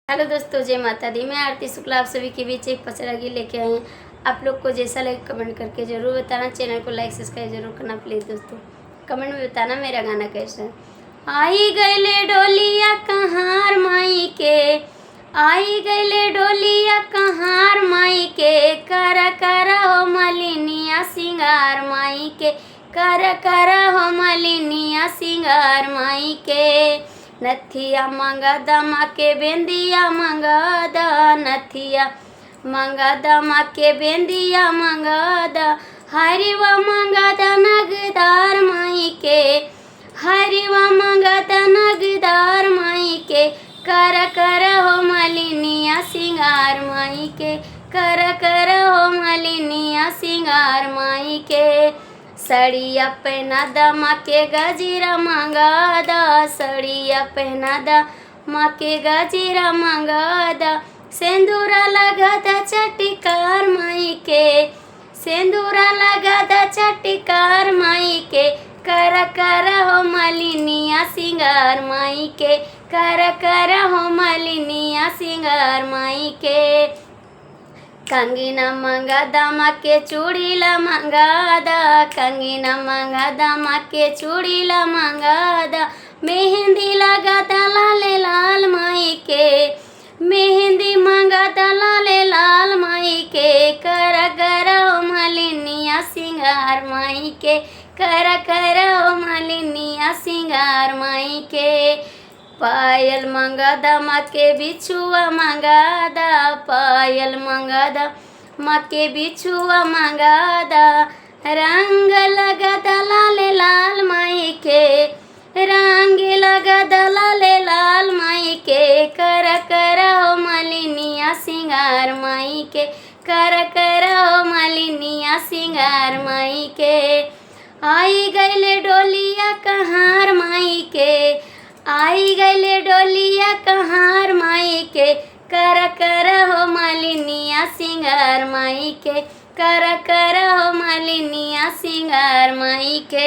Hello दोस्तों, जय माता दी। मैं आरती शुक्ला आप सभी के बीच एक पचरा गीत लेके आई हूँ। आप लोग को जैसा लगे कमेंट करके ज़रूर बताना। चैनल को लाइक सब्सक्राइब जरूर करना प्लीज़ दोस्तों। कमेंट में बताना मेरा गाना कैसा है। आई गईले डोलिया कहार माई के, आई गईले डोलिया कहार माई के, कर कर हो मलिनिया सिंगार माई के, कर कर हो मलिनिया सिंगार माई के। नथिया मंगा दमा के बेंदिया मंगा दा, नथिया मंगा दमा के बेंदिया मंगा दा, हरिवा मंगा दा नगदार माई के, हरिवा मंगा दा नगदार माई के, कर कर हो मलिनिया सिंगार माई के, कर कर हो मलिनिया सिंगार माई के। सड़िया पहना दा माँ के गजरा मंगा दा, सड़िया पहना दा माँ के गजरा मंगा दा, सिंदूरा लगा दा चटकार माई के, सिंदूरा लगा दा चटकार माई के, कर कर हो मलिनिया सिंगार माई के, कर कर हो मलिनिया सिंगार माई के। कंगना मंगा दा माँ के चूड़ीला मंगा दा, कंगना मंगा दा माँ के चूड़ीला मंगा दा, मेहंदी लगा दा लाल लाल माई के, मेहंदी मंगा दा लाल लाल माई के, कर कर हो मलिनिया सिंगार माई के, कर कर हो मलिनिया सिंगार माई के। पायल मंगा दा माँ के बिछुआ मंगा दा, पायल मंगा दा माँ के बिछुआ मंगा दा, रंग लगा दा लाल लाल माई के, रंग लगा दा लाल लाल माई के, कर कर हो मलिनिया सिंगार माई के, कर कर हो मलिनिया सिंगार माई के। आई गईले डोलिया कहार माई के, आई गईले डोलिया कहार माई के, कर कर हो मलिनिया सिंगार माई के, कर कर हो मलिनिया सिंगार माई के।